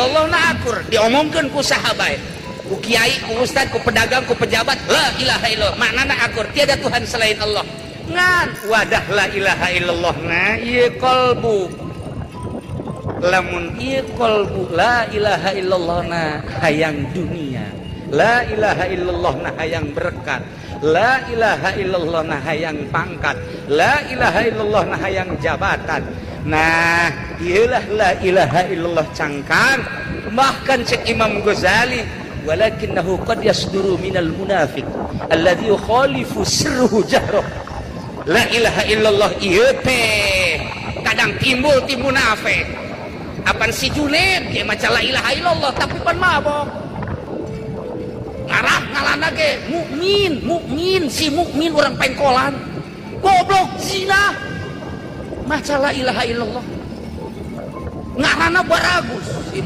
illallah na akur diomongkeun ku saha bae, ku kiai, ku ustad, ku pedagang, ku pejabat. La ilaha illallah maknana akur, tiada Tuhan selain Allah. Ngan wadah la ilaha illallah na ieu qalbu. Lamun ieu qalbu la ilaha illallah na hayang dunia, la ilaha illallah na hayang berkat, la ilaha illallah na hayang pangkat, la ilaha illallah na hayang jabatan. Nah, iyalah la ilaha illallah cangkang. Bahkan cek Imam Ghazali, walakinnahu qad yasduru minal munafiq alladhi yukhalifu sirruhu jahroh. La ilaha illallah ieu teh kadang timbul ti munafik. Apan si Juned ge maca la ilaha illallah tapi pan mabok. Ngarah ngalana ge mukmin, mukmin si mukmin urang pengkolan. Goblok zina. Maca la ilaha illallah. Ngarana baragus. Si